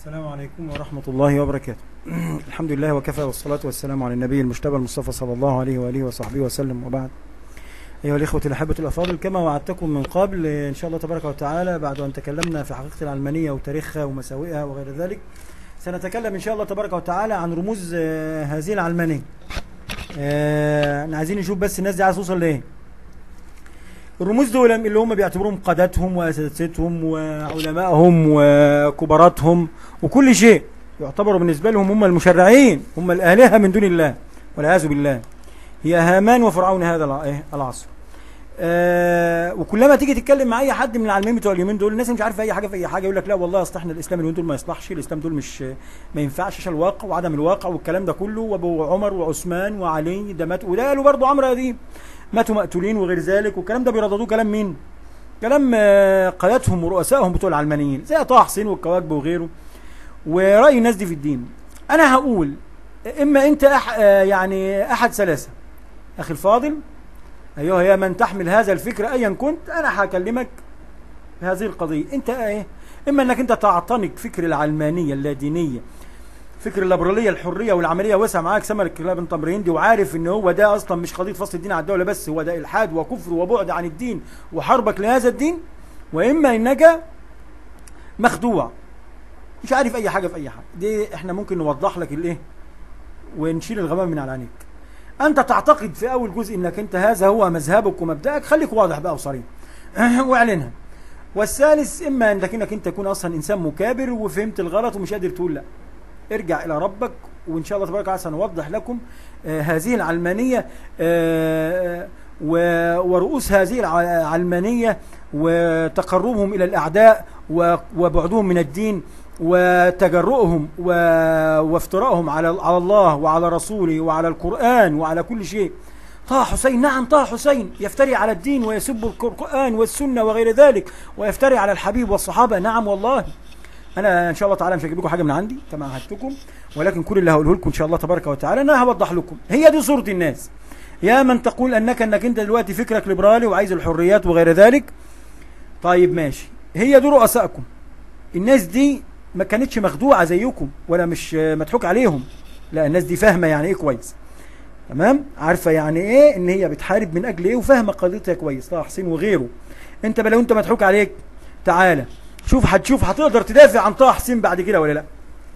السلام عليكم ورحمة الله وبركاته. الحمد لله وكفى، والصلاة والسلام على النبي المجتبى المصطفى صلى الله عليه وآله وصحبه وسلم، وبعد. أيها الإخوة الأحبة الأفاضل، كما وعدتكم من قبل إن شاء الله تبارك وتعالى، بعد أن تكلمنا في حقيقة العلمانية وتاريخها ومساوئها وغير ذلك، سنتكلم إن شاء الله تبارك وتعالى عن رموز هذه العلمانية. احنا عايزين نشوف بس الناس دي عايزة توصل لإيه. الرموز دول اللي هم بيعتبروهم قادتهم واساتذتهم وعلمائهم وكباراتهم وكل شيء، يعتبروا بالنسبة لهم هم المشرعين، هم الالهة من دون الله والعياذ بالله. هي هامان وفرعون هذا العصر. وكلما تيجي تتكلم مع اي حد من العلمانيين بتوع اليومين دول، الناس مش عارفه اي حاجة في اي حاجة، يقول لك لا والله اصل احنا الاسلام اليومين دول ما يصلحش، الاسلام دول مش ما ينفعش عشان الواقع وعدم الواقع والكلام ده كله، وابو عمر وعثمان وعلي ده ماتوا، وده قالوا برضه عمرو دي ماتوا مقتولين وغير ذلك، والكلام ده بيرددوه كلام مين؟ كلام قادتهم ورؤسائهم بتوع العلمانيين زي طه حسين والكواكب وغيره. وراي الناس دي في الدين، انا هقول اما انت يعني احد ثلاثة. اخي الفاضل، ايها يا من تحمل هذا الفكر ايا كنت، انا هكلمك في هذه القضية. انت ايه؟ اما انك انت تعتنق فكر العلمانية اللادينيه، فكر الليبرالية الحرية والعملية واسعة معاك سمر الكلاب تمريندي، وعارف ان هو ده اصلا مش قضية فصل الدين عن الدولة بس، هو ده الحاد وكفر وبعد عن الدين وحربك لهذا الدين. واما انك مخدوع مش عارف اي حاجة في اي حاجة، دي احنا ممكن نوضح لك الايه ونشيل الغمام من على عينيك. انت تعتقد في اول جزء انك انت هذا هو مذهبك ومبدأك، خليك واضح بقى وصريح واعلنها. والثالث اما انك انت تكون اصلا انسان مكابر وفهمت الغلط ومش قادر تقول لا، ارجع الى ربك، وان شاء الله تبارك وتعالى سنوضح لكم هذه العلمانية ورؤوس هذه العلمانية وتقربهم الى الاعداء وبعدهم من الدين وتجرؤهم وافتراءهم على الله وعلى رسوله وعلى القرآن وعلى كل شيء. طه حسين، نعم طه حسين يفتري على الدين ويسب القرآن والسنة وغير ذلك، ويفتري على الحبيب والصحابة. نعم والله، أنا إن شاء الله تعالى مش هجيب لكم حاجة من عندي كما عهدتكم، ولكن كل اللي هقوله لكم إن شاء الله تبارك وتعالى أنا هوضح لكم. هي دي صورة الناس. يا من تقول أنك أنت دلوقتي فكرك ليبرالي وعايز الحريات وغير ذلك، طيب ماشي، هي دي رؤسائكم. الناس دي ما كانتش مخدوعة زيكم ولا مش مضحوك عليهم، لا الناس دي فاهمة يعني ايه كويس، تمام، عارفة يعني ايه ان هي بتحارب من اجل ايه، وفاهمة قضيتها كويس. طه حسين وغيره. انت بقى لو انت مضحوك عليك تعالى شوف، هتشوف هتقدر تدافع عن طه حسين بعد كده ولا لا.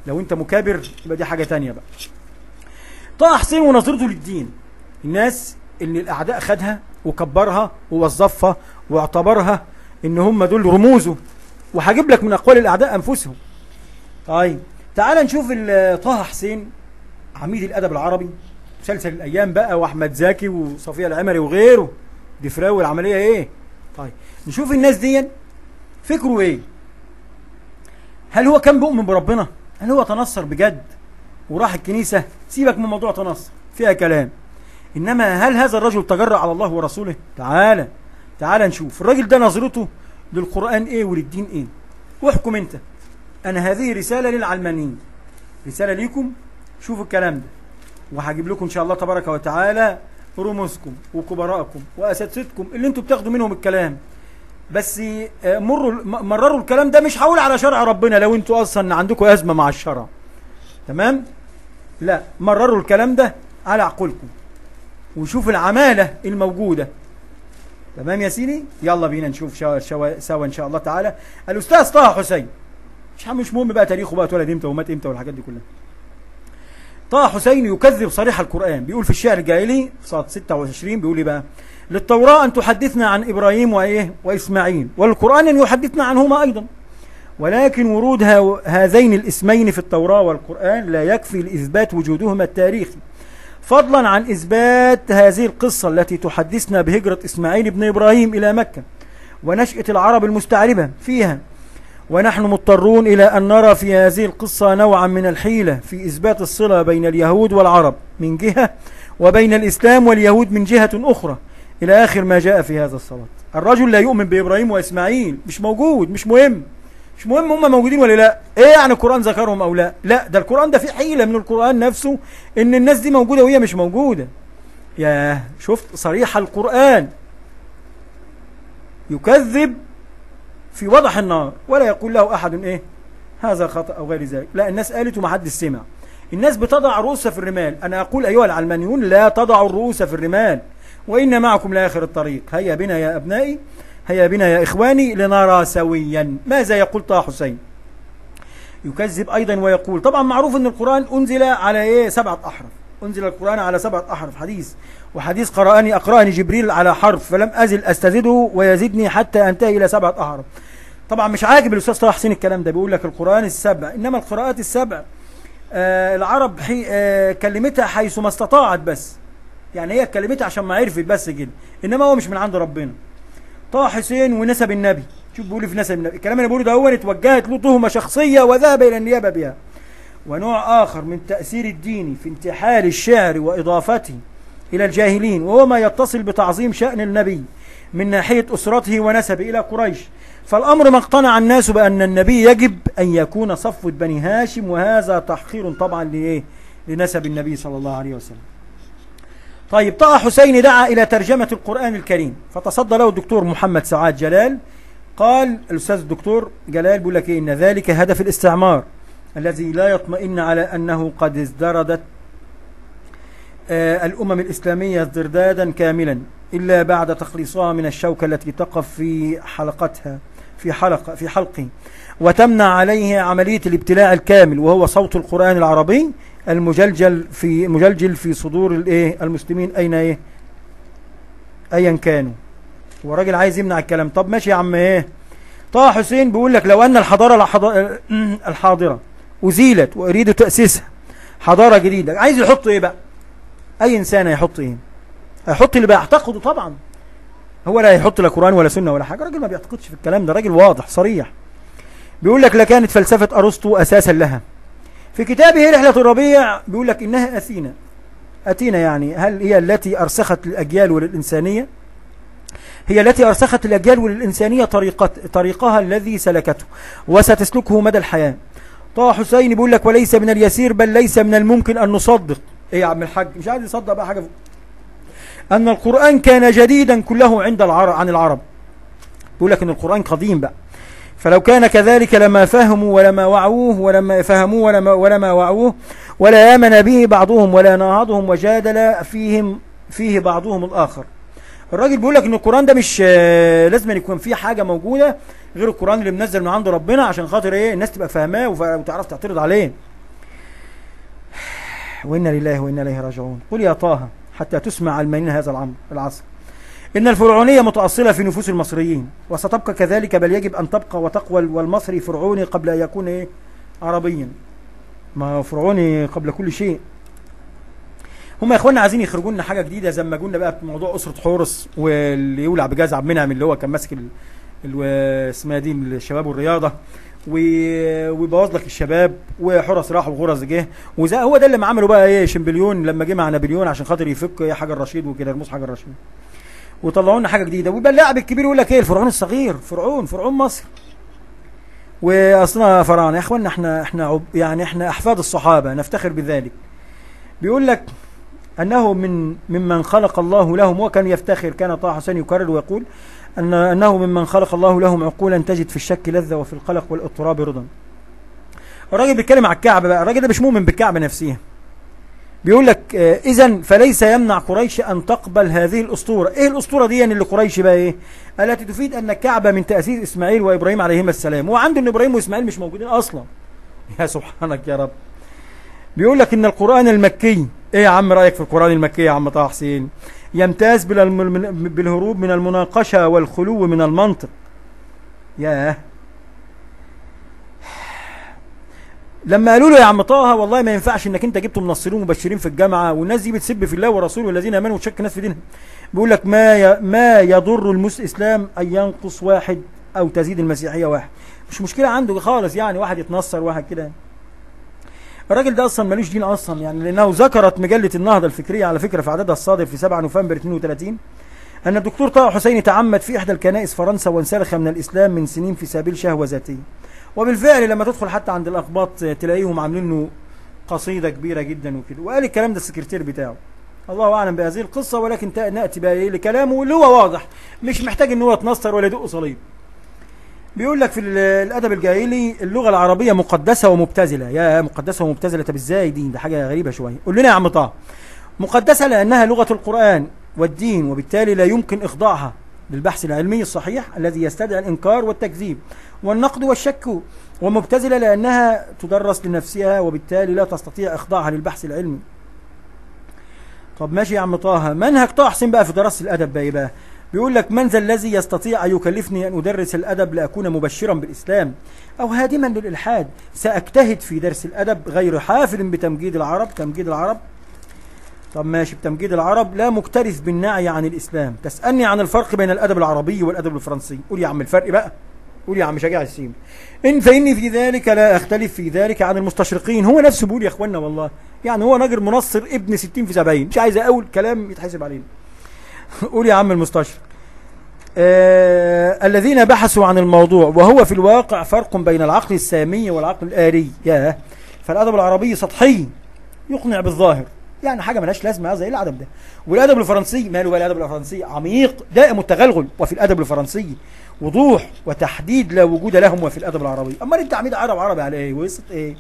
لو انت مكابر يبقى دي حاجة تانية بقى. طه حسين ونظرته للدين، الناس اللي الاعداء خدها وكبرها ووظفها واعتبرها ان هم دول رموزه، وهجيب لك من اقوال الاعداء انفسهم. طيب تعال نشوف طه حسين عميد الادب العربي، مسلسل الايام بقى، واحمد زكي وصفيه العمري وغيره، دفراوي العملية ايه. طيب نشوف الناس دي فكرة ايه. هل هو كان بيؤمن بربنا؟ هل هو تنصر بجد وراح الكنيسة؟ سيبك من موضوع تنصر فيها كلام، انما هل هذا الرجل تجرأ على الله ورسوله؟ تعال تعال نشوف الراجل ده نظرته للقرآن ايه وللدين ايه، واحكم انت. انا هذه رسالة للعلمانيين، رسالة ليكم، شوفوا الكلام ده، وهجيب لكم ان شاء الله تبارك وتعالى رموزكم وكبراءكم واساتذتكم اللي انتم بتاخدوا منهم الكلام. بس مرروا الكلام ده، مش هقول على شرع ربنا لو انتوا اصلا عندكم ازمة مع الشرع، تمام؟ لا، مرروا الكلام ده على عقولكم وشوفوا العمالة الموجودة. تمام يا سيدي؟ يلا بينا نشوف سوا ان شاء الله تعالى. الاستاذ طه حسين، مش مهم بقى تاريخه بقى اتولد امتى ومات امتى والحاجات دي كلها. طه حسين يكذب صريح القرآن، بيقول في الشعر الجاهلي في صفحة 26، بيقول ايه بقى؟ للتوراة أن تحدثنا عن إبراهيم وإيه؟ وإسماعيل، والقرآن أن يحدثنا عنهما أيضا، ولكن ورود هذين الاسمين في التوراة والقرآن لا يكفي لإثبات وجودهما التاريخي، فضلا عن إثبات هذه القصة التي تحدثنا بهجرة إسماعيل بن إبراهيم إلى مكة ونشأة العرب المستعربة فيها. ونحن مضطرون إلى أن نرى في هذه القصة نوعا من الحيلة في إثبات الصلة بين اليهود والعرب من جهة، وبين الإسلام واليهود من جهة أخرى، إلى آخر ما جاء في هذا الصلاة. الرجل لا يؤمن بإبراهيم وإسماعيل، مش موجود، مش مهم، مش مهم هم موجودين ولا لا، إيه يعني القرآن ذكرهم أو لا؟ لا، ده القرآن ده في حيلة من القرآن نفسه إن الناس دي موجودة وهي مش موجودة. يا شفت صريح القرآن يكذب في وضح النار ولا يقول له أحد إيه هذا خطأ أو غير ذلك. لا، الناس قالت وما حدش سمع. الناس بتضع رؤوسها في الرمال. أنا أقول أيها العلمانيون لا تضعوا الرؤوس في الرمال، وإن معكم لآخر الطريق. هيا بنا يا أبنائي، هيا بنا يا إخواني لنرى سويا ماذا يقول طه حسين. يكذب أيضا ويقول، طبعا معروف أن القرآن أنزل على إيه؟ 7 أحرف. أنزل القرآن على 7 أحرف، حديث، وحديث قرأني أقرأني جبريل على حرف فلم أزل أستزيده ويزيدني حتى أنتهي إلى 7 أحرف. طبعا مش عاجب الأستاذ طه حسين الكلام ده، بيقول لك القرآن السبع، إنما القراءات السبع العرب كلمتها حيث ما استطاعت، بس يعني هي كلمتها عشان ما عرفت بس كده، إنما هو مش من عند ربنا. طه حسين ونسب النبي، شوف بيقول في نسب النبي، الكلام اللي بيقوله ده هو اتوجهت له تهمة شخصية وذهب إلى النيابة بها. ونوع آخر من التأثير الديني في انتحال الشعر وإضافته إلى الجاهلين، وهو ما يتصل بتعظيم شأن النبي من ناحية أسرته ونسبه إلى قريش. فالأمر ما اقتنع الناس بأن النبي يجب أن يكون صفوة بني هاشم، وهذا تحقير طبعا لإيه؟ لنسب النبي صلى الله عليه وسلم. طيب، طه حسين دعا إلى ترجمة القرآن الكريم، فتصدى له الدكتور محمد سعاد جلال. قال الأستاذ الدكتور جلال بيقول لك إيه؟ إن ذلك هدف الاستعمار الذي لا يطمئن على أنه قد ازدردت الأمم الإسلامية ازدردادا كاملا إلا بعد تخليصها من الشوكة التي تقف في حلقتها في حلقة وتمنع عليه عملية الابتلاع الكامل، وهو صوت القرآن العربي المجلجل في صدور الايه المسلمين اين ايه ايا كانوا. والراجل عايز يمنع الكلام. طب ماشي يا عم ايه. طه حسين بيقول لك لو ان الحضارة الحاضرة ازيلت واريد تاسيسها حضارة جديدة، عايز يحط ايه بقى؟ اي انسان هيحط ايه؟ هيحط اللي بيعتقده طبعا. هو لا هيحط لا قران ولا سنة ولا حاجة، الراجل ما بيعتقدش في الكلام ده، راجل واضح صريح. بيقول لك لكانت فلسفة ارسطو اساسا لها. في كتابه رحلة الربيع بيقول لك إنها أثينا، أثينا يعني هل هي التي أرسخت الأجيال وللإنسانية؟ هي التي أرسخت الأجيال وللإنسانية طريقها الذي سلكته وستسلكه مدى الحياة. طه حسين بيقول لك وليس من اليسير بل ليس من الممكن أن نصدق، إيه يا عم الحاج مش عايز يصدق بقى حاجة، أن القرآن كان جديدا كله عند العرب عن العرب. بيقول لك إن القرآن قديم بقى، فلو كان كذلك لما فهموا ولما وعوه ولما فهموه ولما وعوه ولا آمن به بعضهم ولا ناهضهم وجادل فيه بعضهم الآخر. الراجل بيقول لك ان القرآن ده مش لازم يكون فيه حاجة موجودة غير القرآن اللي منزل من عند ربنا عشان خاطر ايه الناس تبقى فاهماه وتعرف تعترض عليه. وإنا لله وإنا إليه راجعون. قل يا طه حتى تسمع علمانيين هذا العصر إن الفرعونية متأصلة في نفوس المصريين وستبقى كذلك، بل يجب أن تبقى وتقوى، والمصري فرعوني قبل أن يكون إيه؟ عربيا. ما فرعوني قبل كل شيء. هم يا إخواننا عايزين يخرجوا لنا حاجة جديدة زي ما قلنا بقى في موضوع أسرة حورس واللي يولع بجاز عبد منعم اللي هو كان ماسك اسمها دي الشباب والرياضة ويبوظ لك الشباب، وحرس راح وغرز جه، وزي هو ده اللي ما عمله بقى ايه شمبليون لما جه مع نابليون عشان خاطر يفك ايه حجر رشيد وكده، رموز حجر رشيد، وطلعوا لنا حاجة جديدة. ويبقى اللاعب الكبير يقول لك ايه الفرعون الصغير، فرعون مصر، واصلنا فراعنه. يا اخوانا احنا يعني احنا احفاد الصحابة نفتخر بذلك. بيقول لك انه ممن خلق الله لهم، وكان يفتخر، كان طه حسين يكرر ويقول انه ممن خلق الله لهم عقولا تجد في الشك لذة وفي القلق والاضطراب رضا. الراجل بيتكلم على الكعبة بقى، الراجل ده مش مؤمن بالكعبة نفسها. بيقول لك اذا فليس يمنع قريش ان تقبل هذه الاسطورة. ايه الاسطورة دي اللي قريش بقى ايه؟ التي تفيد ان الكعبة من تاسيس اسماعيل وابراهيم عليهما السلام. هو عنده ان ابراهيم واسماعيل مش موجودين اصلا. يا سبحانك يا رب. بيقول لك ان القران المكي، ايه يا عم رايك في القران المكي يا عم طه حسين؟ يمتاز بالهروب من المناقشة والخلو من المنطق. ياه، لما قالوا له يا عم طه والله ما ينفعش انك انت جبت منصرين ومبشرين في الجامعة والناس دي بتسب في الله ورسوله والذين امنوا وتشك الناس في دينهم، بيقول لك ما يضر الاسلام ان ينقص واحد او تزيد المسيحية واحد، مش مشكلة عنده خالص، يعني واحد يتنصر واحد كده. الراجل ده اصلا ملوش دين اصلا يعني، لانه ذكرت مجلة النهضة الفكرية على فكرة في عددها الصادر في 7 نوفمبر 32 ان الدكتور طه حسين تعمد في احدى الكنائس فرنسا وانسلخ من الاسلام من سنين في سبيل شهوة ذاتية. وبالفعل لما تدخل حتى عند الاقباط تلاقيهم عاملين له قصيدة كبيرة جدا وكده، وقال الكلام ده السكرتير بتاعه. الله اعلم بهذه القصة، ولكن ناتي بقى ايه لكلامه اللي هو واضح، مش محتاج ان هو يتنصر ولا يدق صليب. بيقول لك في الادب الجاهلي اللغة العربية مقدسة ومبتذله. يا مقدسة ومبتذله، طب ازاي دي؟ ده حاجة غريبة شوية. قول لنا يا عم طه. مقدسة لانها لغة القران والدين، وبالتالي لا يمكن اخضاعها للبحث العلمي الصحيح الذي يستدعي الانكار والتكذيب والنقد والشك، ومبتذله لانها تدرس لنفسها وبالتالي لا تستطيع اخضاعها للبحث العلمي. طب ماشي يا عم طه. منهج طه حسين بقى في دراسة الادب بقى ايه بقى؟ بيقول لك من ذا الذي يستطيع أن يكلفني أن أدرس الأدب لأكون مبشرا بالإسلام أو هادما للإلحاد؟ سأجتهد في درس الأدب غير حافل بتمجيد العرب. تمجيد العرب، طب ماشي، بتمجيد العرب لا مكترث بالنعي عن الإسلام. تسألني عن الفرق بين الأدب العربي والأدب الفرنسي. قول يا عم الفرق بقى، قول يا عم شجاع السيم. إن فإني في ذلك لا أختلف في ذلك عن المستشرقين. هو نفسه بيقول يا إخوانا والله، يعني هو راجل منصر ابن 60 في 70، مش عايز أقول كلام يتحسب علينا. قول يا عم المستشرق. الذين بحثوا عن الموضوع، وهو في الواقع فرق بين العقل السامي والعقل الآري. ياه، فالأدب العربي سطحي يقنع بالظاهر، يعني حاجة ملهاش لازمة زي الأدب ده. والأدب الفرنسي ماله بقى؟ الأدب الفرنسي عميق دائم التغلغل، وفي الأدب الفرنسي وضوح وتحديد لا وجود لهم وفي الأدب العربي. أما أنت عميد عرب عربي على إيه وقصة إيه؟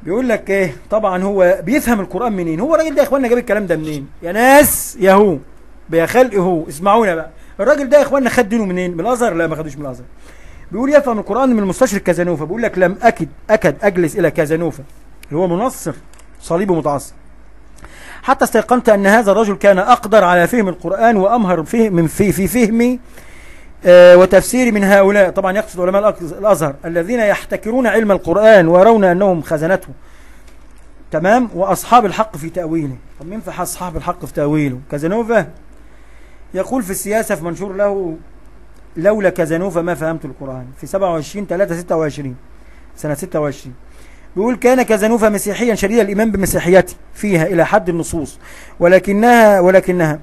بيقول لك إيه؟ طبعا هو بيفهم القرآن منين؟ هو الراجل ده يا إخوانا جاب الكلام ده منين؟ يا ناس يا هو يا خلق هو، اسمعونا بقى. الراجل ده يا إخوانا خد دينه منين؟ من الأزهر؟ لا، ما خدوش من الأزهر. بيقول يفهم القرآن من المستشرق كازانوفا. بيقول لك لم أكد أجلس إلى كازانوفا اللي هو منصر صليبه متعصب، حتى استيقنت أن هذا الرجل كان أقدر على فهم القرآن وأمهر فهم في فهمي وتفسيري من هؤلاء. طبعا يقصد علماء الأزهر الذين يحتكرون علم القرآن ويرون أنهم خزنته، تمام، وأصحاب الحق في تأويله. طب مين في أصحاب الحق في تأويله؟ كازانوفا. يقول في السياسة في منشور له: لولا كازانوفا ما فهمت القرآن، في 27/3/26 سنة 26. بيقول كان كازانوفا مسيحيا شديد الإيمان بمسيحيته فيها إلى حد النصوص، ولكنه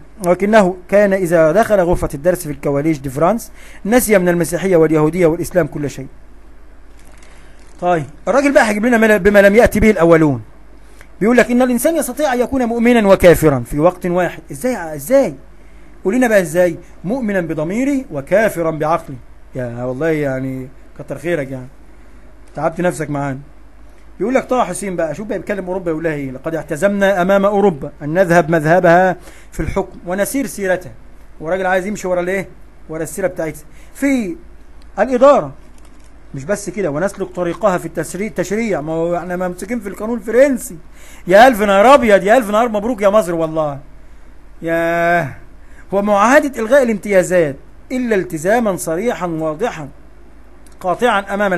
كان إذا دخل غرفة الدرس في الكواليج دي فرانس نسي من المسيحية واليهودية والإسلام كل شيء. طيب الراجل بقى هيجيب لنا بما لم يأتي به الأولون. بيقول لك إن الإنسان يستطيع أن يكون مؤمنا وكافرا في وقت واحد. إزاي؟ إزاي؟ قول لنا بقى إزاي؟ مؤمنا بضميري وكافرا بعقلي. يا والله يعني كتر خيرك، يعني تعبت نفسك معانا. بيقول لك طه حسين بقى، شوف بقى بيتكلم اوروبا يقول لها ايه: لقد اعتزمنا امام اوروبا ان نذهب مذهبها في الحكم ونسير سيرتها. وراجل عايز يمشي ورا الايه؟ ورا السيرة بتاعتها في الادارة. مش بس كده، ونسلك طريقها في التشريع. ما هو احنا ممسكين في القانون الفرنسي. يا الف نهار ابيض، يا الف نهار مبروك يا مصر والله. يا ومعاهده الغاء الامتيازات الا التزاما صريحا واضحا قاطعا امام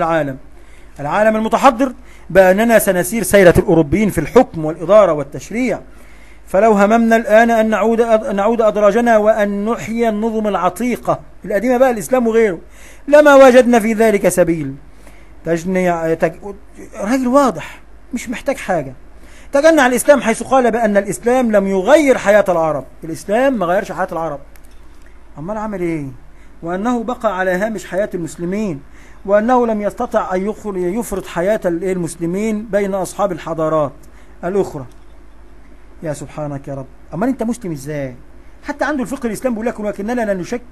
العالم المتحضر بأننا سنسير سيرة الأوروبيين في الحكم والإدارة والتشريع. فلو هممنا الآن أن نعود أدراجنا وأن نحيي النظم العتيقة القديمة بقى، الإسلام وغيره، لما وجدنا في ذلك سبيل. راجل واضح مش محتاج حاجة. تجنى على الإسلام حيث قال بأن الإسلام لم يغير حياة العرب. الإسلام ما غيرش حياة العرب، أمال عمل إيه؟ وأنه بقى على هامش حياة المسلمين، وأنه لم يستطع أن يفرض حياة المسلمين بين أصحاب الحضارات الأخرى. يا سبحانك يا رب. أمال أنت مسلم إزاي؟ حتى عنده الفقه الإسلامي بيقول لك ولكننا لا نشك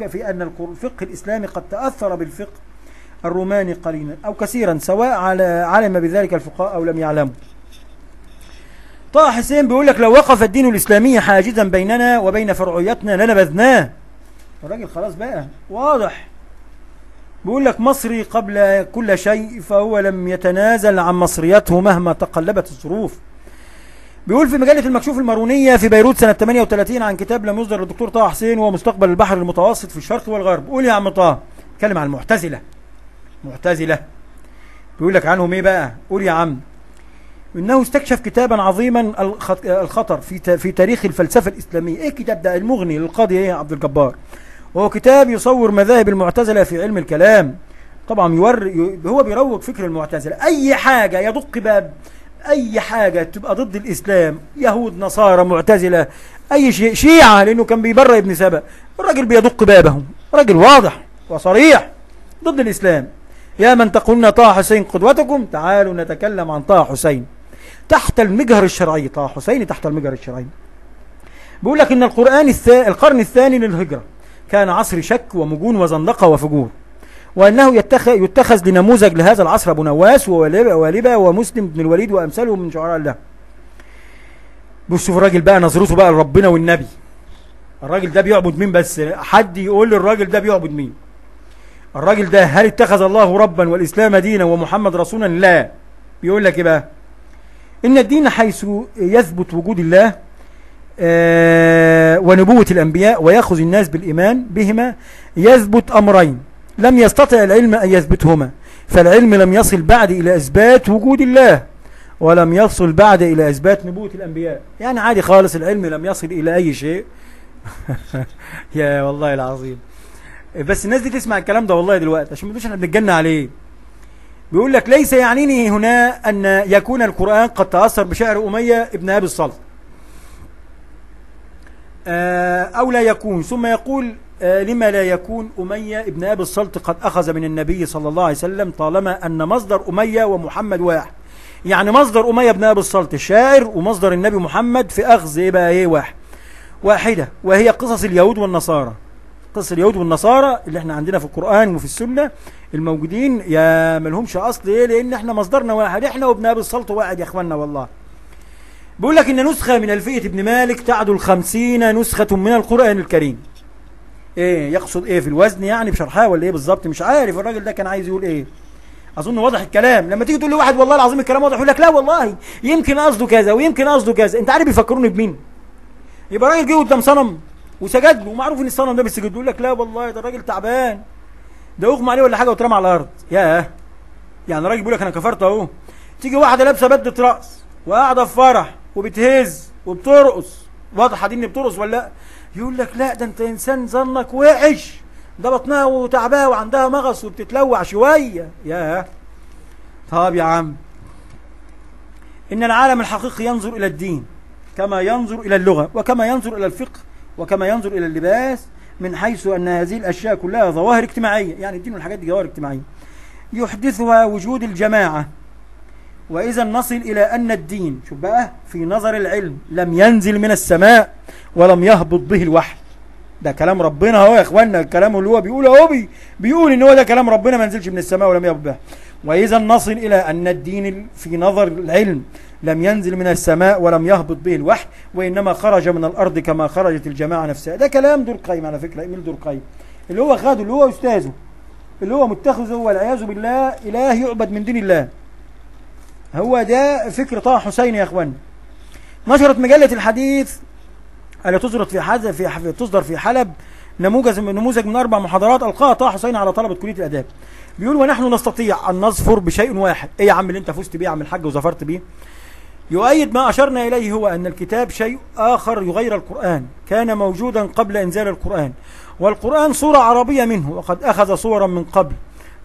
في أن الفقه الإسلامي قد تأثر بالفقه الروماني قليلا أو كثيرا، سواء علم بذلك الفقهاء أو لم يعلموا. طه حسين بيقول لك لو وقف الدين الإسلامي حاجزا بيننا وبين فرعيتنا لنبذناه. الراجل خلاص بقى واضح. بيقول لك مصري قبل كل شيء، فهو لم يتنازل عن مصريته مهما تقلبت الظروف. بيقول في مجلة المكشوف المارونية في بيروت سنة 38 عن كتاب لم يصدر للدكتور طه حسين وهو مستقبل البحر المتوسط في الشرق والغرب. قول يا عم طه. اتكلم عن المعتزلة. معتزلة بيقول لك عنهم ايه بقى؟ قول يا عم. انه استكشف كتابا عظيما الخطر في تاريخ الفلسفة الإسلامية. ايه الكتاب ده؟ المغني للقاضي ايه عبد الجبار. وهو كتاب يصور مذاهب المعتزلة في علم الكلام. طبعا هو بيروج فكر المعتزلة. أي حاجة يدق باب، أي حاجة تبقى ضد الإسلام، يهود نصارى معتزلة أي شيء، شيعة، لأنه كان بيبرأ ابن سبأ. الراجل بيدق بابهم، راجل واضح وصريح ضد الإسلام. يا من تقولون طه حسين قدوتكم، تعالوا نتكلم عن طه حسين تحت المجهر الشرعي. طه حسين تحت المجهر الشرعي. بيقول لك إن القرآن القرن الثاني للهجرة كان عصر شك ومجون وزندقة وفجور، وأنه يتخذ لنموذج لهذا العصر أبو نواس ووالبة ومسلم بن الوليد وأمثالهم من شعراء الله. بصوا الراجل بقى نظرته بقى لربنا والنبي. الراجل ده بيعبد مين؟ بس حد يقول لي الراجل ده بيعبد مين؟ الراجل ده هل اتخذ الله ربا والإسلام دينا ومحمد رسولا؟ لا. بيقول لك ايه بقى؟ إن الدين حيث يثبت وجود الله ونبوة الأنبياء ويأخذ الناس بالإيمان بهما يثبت أمرين لم يستطع العلم أن يثبتهما، فالعلم لم يصل بعد إلى إثبات وجود الله ولم يصل بعد إلى إثبات نبوة الأنبياء. يعني عادي خالص، العلم لم يصل إلى أي شيء. يا والله العظيم، بس الناس دي تسمع الكلام ده والله دلوقتي عشان ما تقولوش احنا بنتجنن عليه. بيقول لك ليس يعنيني هنا أن يكون القرآن قد تأثر بشعر أمية ابن أبي الصلت أو لا يكون. ثم يقول لما لا يكون أمية ابن أبي الصلت قد أخذ من النبي صلى الله عليه وسلم طالما أن مصدر أمية ومحمد واحد. يعني مصدر أمية ابن أبي الصلت الشاعر ومصدر النبي محمد في أخذ إيه بقى؟ إيه واحد، واحدة، وهي قصص اليهود والنصارى. قصص اليهود والنصارى اللي احنا عندنا في القرآن وفي السنة الموجودين يا ملهمش أصل. إيه؟ لأن احنا مصدرنا واحد، احنا وابن أبي الصلت واحد يا إخواننا والله. بيقول لك إن نسخة من ألفية ابن مالك تعدل 50 نسخة من القرآن الكريم. إيه يقصد إيه في الوزن يعني بشرحها ولا إيه بالظبط؟ مش عارف الراجل ده كان عايز يقول إيه. أظن واضح الكلام. لما تيجي تقول لواحد والله العظيم الكلام واضح يقول لك لا والله يمكن قصده كذا ويمكن قصده كذا. أنت عارف بيفكروني بمين؟ يبقى راجل جه قدام صنم وسجد له، ومعروف ان الصنم ده بيسجد له، يقول لك لا والله ده الراجل تعبان، ده اغمى عليه ولا حاجة واترمى على الارض. ياه، يعني الراجل بيقول لك انا كفرت اهو. تيجي واحدة لابسه بدله رقص وقاعدة في فرح وبتهز وبترقص، واضحة دي ان بترقص ولا لا؟ يقول لك لا ده انت انسان ظنك وحش، ده بطنها وتعباه وعندها مغص وبتتلوع شوية. ياه، طب يا عم، ان العالم الحقيقي ينظر الى الدين كما ينظر إلى اللغة وكما ينظر إلى الفقه وكما ينظر إلى اللباس، من حيث أن هذه الأشياء كلها ظواهر اجتماعية. يعني الدين والحاجات دي ظواهر اجتماعية يحدثها وجود الجماعة. وإذا نصل إلى أن الدين، شوف بقى، في نظر العلم لم ينزل من السماء ولم يهبط به الوحي. ده كلام ربنا اهو يا اخوانا، الكلام اللي هو بيقوله اهو بيقول ان هو ده كلام ربنا ما نزلش من السماء ولم يهبط به. وإذا نصل إلى أن الدين في نظر العلم لم ينزل من السماء ولم يهبط به الوحي، وإنما خرج من الأرض كما خرجت الجماعة نفسها. ده كلام دورقيم على فكرة، إيميل دورقيم اللي هو خده، اللي هو أستاذه، اللي هو متخذه والعياذ بالله إله يعبد من دون الله. هو ده فكر طه حسين يا إخوان. نشرت مجلة الحديث التي تصدر في حلب نموذج من 4 محاضرات ألقاها طه حسين على طلبة كلية الآداب. بيقول ونحن نستطيع أن نظفر بشيء واحد. إيه يا عم اللي أنت فزت بيه يا عم الحاج وظفرت بيه؟ يؤيد ما أشرنا إليه هو أن الكتاب شيء آخر يغير القرآن، كان موجودا قبل إنزال القرآن، والقرآن صورة عربية منه، وقد أخذ صورا من قبل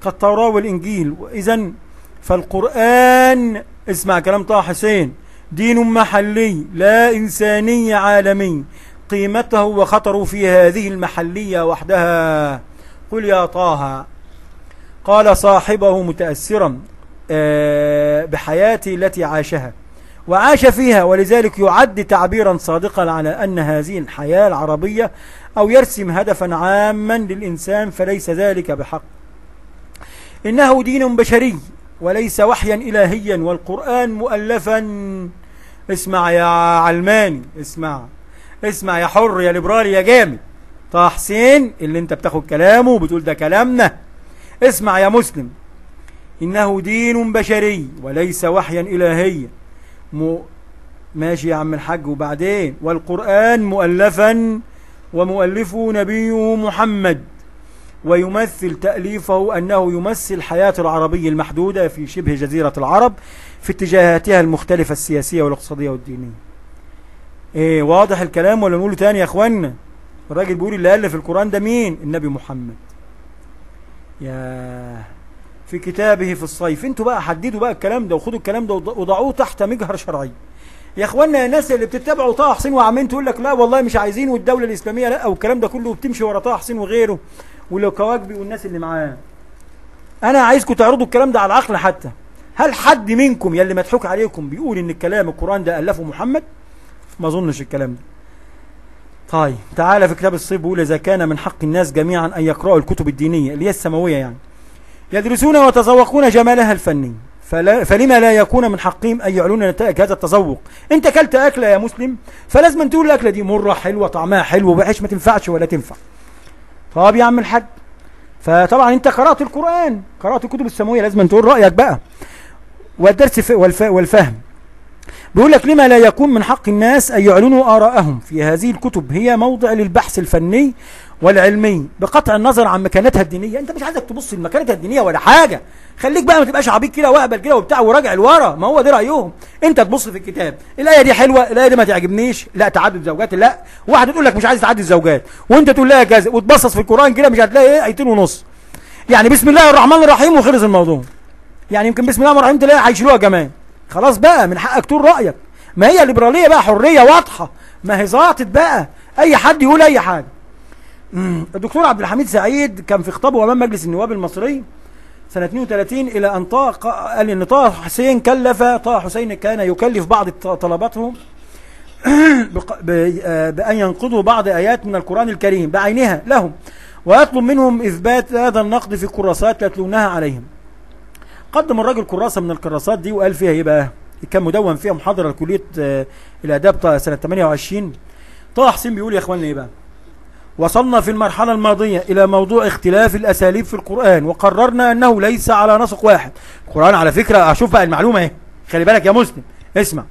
كالتوراة والإنجيل. وإذن فالقرآن، اسمع كلام طه حسين، دين محلي لا إنساني عالمي، قيمته وخطره في هذه المحلية وحدها. قل يا طه. قال صاحبه متأثرا بحياته التي عاشها وعاش فيها، ولذلك يعد تعبيرا صادقا على أن هذه الحياة العربية أو يرسم هدفا عاما للإنسان، فليس ذلك بحق. إنه دين بشري وليس وحيا إلهيا، والقرآن مؤلفا. اسمع يا علماني، اسمع اسمع يا حر يا ليبرالي يا جامد، طه حسين اللي انت بتاخد كلامه وبتقول ده كلامنا. اسمع يا مسلم، إنه دين بشري وليس وحيا إلهيا. ماشي يا عم الحاج. وبعدين والقرآن مؤلفا ومؤلفه نبيه محمد، ويمثل تأليفه أنه يمثل حياة العربي المحدودة في شبه جزيرة العرب في اتجاهاتها المختلفة السياسية والاقتصادية والدينية. ايه واضح الكلام ولا نقوله تاني يا اخوانا؟ الراجل بيقول اللي ألف القرآن ده مين؟ النبي محمد. يا في كتابه في الصيف. انتوا بقى حددوا بقى الكلام ده وخدوا الكلام ده وضعوه تحت مجهر شرعي. يا اخوانا الناس اللي بتتبعوا طه حسين وعمالين تقول لك لا والله مش عايزين والدولة الاسلامية لا والكلام ده كله، وبتمشي ورا طه حسين وغيره ولو كواكبي والناس اللي معاه. انا عايزكم تعرضوا الكلام ده على العقل حتى. هل حد منكم يلي مضحوك عليكم بيقول ان الكلام القران ده الفه محمد؟ ما اظنش الكلام ده. طيب تعالى في كتاب الصيف بيقول اذا كان من حق الناس جميعا ان يقرأوا الكتب الدينية اللي هي السماوية، يعني يدرسون ويتذوقون جمالها الفني، فلما لا يكون من حقهم ان يعلنون نتائج هذا التذوق؟ انت اكلت اكله يا مسلم، فلازم تقول الاكلة دي مرة حلوة، طعمها حلو، وحش ما تنفعش ولا تنفع. طب يا عم الحاج، فطبعا انت قرأت القرآن، قرأت الكتب السماوية، لازم تقول رأيك بقى. والدرس والفهم بيقول لك لما لا يكون من حق الناس أن يعلنوا آراءهم في هذه الكتب، هي موضع للبحث الفني والعلمي بقطع النظر عن مكانتها الدينية. انت مش عايزك تبص لمكانتها الدينية ولا حاجة، خليك بقى ما تبقاش عبيط كده واهبل كده وبتاع وراجع لورا، ما هو ده رأيهم. انت تبص في الكتاب، الآية دي حلوة، الآية دي ما تعجبنيش، لا تعدد زوجات، لا واحدة تقول لك مش عايز تعدد زوجات وانت تقول لها كذا، وتبصص في القرآن كده مش هتلاقي ايه، ايتين ونص، يعني بسم الله الرحمن الرحيم وخلص الموضوع. يعني يمكن بسم الله الرحمن الرحيم تلاقي هيشيلوها كمان. خلاص بقى من حقك تقول رأيك، ما هي الليبرالية بقى حرية واضحة، ما هي ظاطت بقى، أي حد يقول أي حاجة. الدكتور عبد الحميد سعيد كان في خطابه أمام مجلس النواب المصري سنة 32 إلى أن طه، قال إن طه حسين كلف، طه حسين كان يكلف بعض طلبته بأن ينقضوا بعض آيات من القرآن الكريم بعينها لهم، ويطلب منهم إثبات هذا النقد في كراسات يتلونها عليهم. قدم الراجل كراسة من الكراسات دي وقال فيها ايه بقى؟ كان مدون فيها محاضرة لكلية الآداب سنة 28. طه حسين بيقول يا اخواننا ايه بقى؟ وصلنا في المرحلة الماضية إلى موضوع اختلاف الأساليب في القرآن، وقررنا أنه ليس على نسق واحد. القرآن على فكرة، أشوف بقى المعلومة اهي، خلي بالك يا مسلم، اسمع.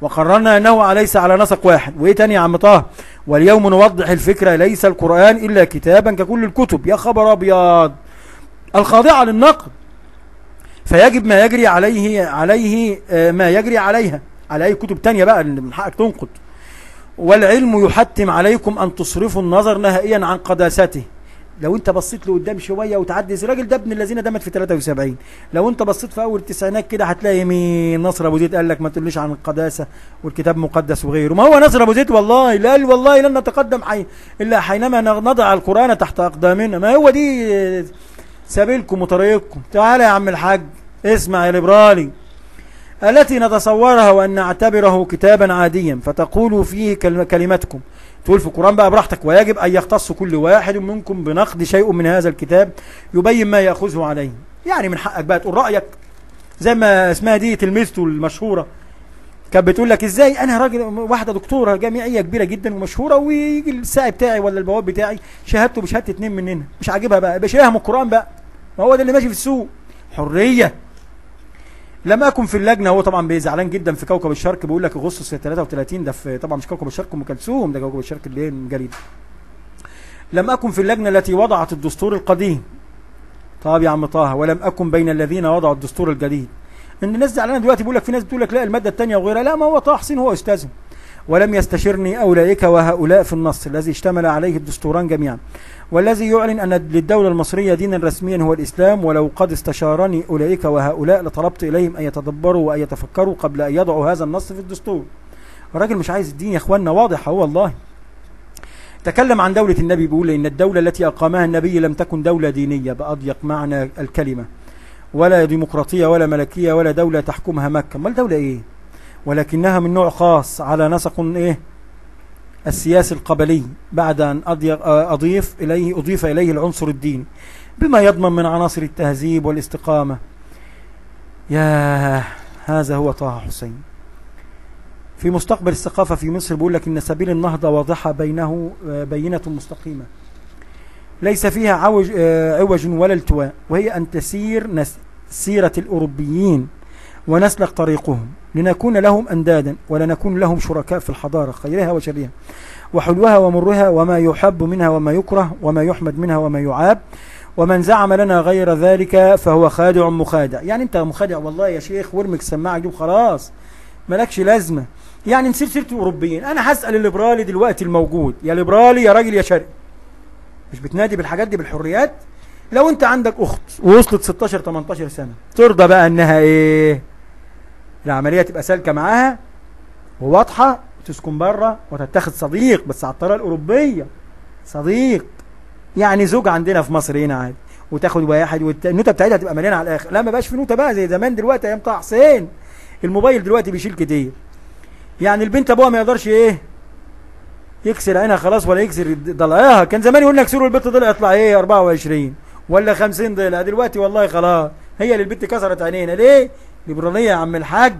وقررنا أنه ليس على نسق واحد. وإيه تاني يا عم طه؟ واليوم نوضح الفكرة، ليس القرآن إلا كتابا ككل الكتب، يا خبر أبيض، الخاضعة للنقد، فيجب ما يجري عليه ما يجري عليها على أي كتب تانية بقى اللي من حقك تنقد. والعلم يحتم عليكم أن تصرفوا النظر نهائيا عن قداسته. لو أنت بصيت لقدام شوية وتعدي، الراجل ده ابن الذين دمت في 73، لو أنت بصيت في أول التسعينات كده هتلاقي مين؟ نصر أبو زيد قال لك ما تقوليش عن القداسة والكتاب مقدس وغيره. ما هو نصر أبو زيد والله لا، قال والله لن نتقدم إلا حينما نضع القرآن تحت أقدامنا. ما هو دي سبيلكم وطريقكم. تعالى يا عم الحاج اسمع يا ليبرالي، التي نتصورها وأن نعتبره كتابا عاديا فتقولوا فيه كلمتكم. تقول في القرآن بقى براحتك، ويجب أن يختص كل واحد منكم بنقد شيء من هذا الكتاب يبين ما يأخذه عليه. يعني من حقك بقى تقول رأيك، زي ما اسمها دي تلميذته المشهورة كانت بتقول لك ازاي انا راجل، واحدة دكتورة جامعية كبيرة جدا ومشهوره، ويجي الساعي بتاعي ولا البواب بتاعي شهادته بشهادة 2 مننا، مش عاجبها بقى، يبقى شايلها من القرآن بقى، ما هو ده اللي ماشي في السوق. حرية. لم اكن في اللجنة، هو طبعا بيزعلان جدا في كوكب الشرق، بيقول لك اغسطس 33، ده في طبعا مش كوكب الشرق ام كلثوم، ده كوكب الشرق اللي هي الجريدة. لم اكن في اللجنة التي وضعت الدستور القديم. طب يا عم طه، ولم اكن بين الذين وضعوا الدستور الجديد. ان الناس زعلانة دلوقتي، بيقول لك في ناس بتقول لك لا المادة الثانية وغيرها، لا ما هو طه حسين هو استاذهم. ولم يستشرني اولئك وهؤلاء في النص الذي اشتمل عليه الدستوران جميعا، والذي يعلن أن للدولة المصرية دينا رسميا هو الإسلام. ولو قد استشارني أولئك وهؤلاء لطلبت إليهم أن يتدبروا وأن يتفكروا قبل أن يضعوا هذا النص في الدستور. الراجل مش عايز الدين يا إخواننا، واضح هو والله. تكلم عن دولة النبي، بيقول إن الدولة التي أقامها النبي لم تكن دولة دينية بأضيق معنى الكلمة، ولا ديمقراطية ولا ملكية ولا دولة تحكمها مكة. أمال دولة إيه؟ ولكنها من نوع خاص على نسق إيه؟ السياسي القبلي، بعد أن أضيف إليه العنصر الديني بما يضمن من عناصر التهذيب والاستقامة. يا هذا هو طه حسين. في مستقبل الثقافة في مصر بيقول لك إن سبيل النهضة واضحة بينه بينة مستقيمة ليس فيها عوج ولا التواء، وهي أن تسير سيرة الأوروبيين ونسلك طريقهم لنكون لهم أندادا ولا نكون لهم شركاء في الحضارة خيرها وشرها وحلوها ومرها وما يحب منها وما يكره وما يحمد منها وما يعاب، ومن زعم لنا غير ذلك فهو خادع مخادع. يعني انت مخادع والله يا شيخ، وارمي السماعة دي وخلاص مالكش لازمه. يعني نسير سيره الاوروبيين. انا هسال الليبرالي دلوقتي الموجود، يا ليبرالي يا راجل يا شرقي، مش بتنادي بالحاجات دي بالحريات؟ لو انت عندك اخت ووصلت 16 18 سنة، ترضى بقى انها ايه؟ العملية تبقى سالكة معاها وواضحة، تسكن بره وتتخذ صديق، بس على الطريقة الاوروبية، صديق يعني زوج عندنا في مصر هنا عادي، وتاخد واحد والنوته بتاعتها تبقى مليانة على الاخر. لا ما بقاش في نوته بقى زي زمان دلوقتي ايام طه حسين، الموبايل دلوقتي بيشيل كتير. يعني البنت ابوها ما يقدرش ايه يكسر عينها خلاص ولا يكسر ضلعها. كان زمان يقول لك كسروا البت ضلع يطلع ايه 24 ولا 50 ضلع، دلوقتي والله خلاص هي اللي البت كسرت عينينا. ليه؟ ليبرالية يا عم الحاج،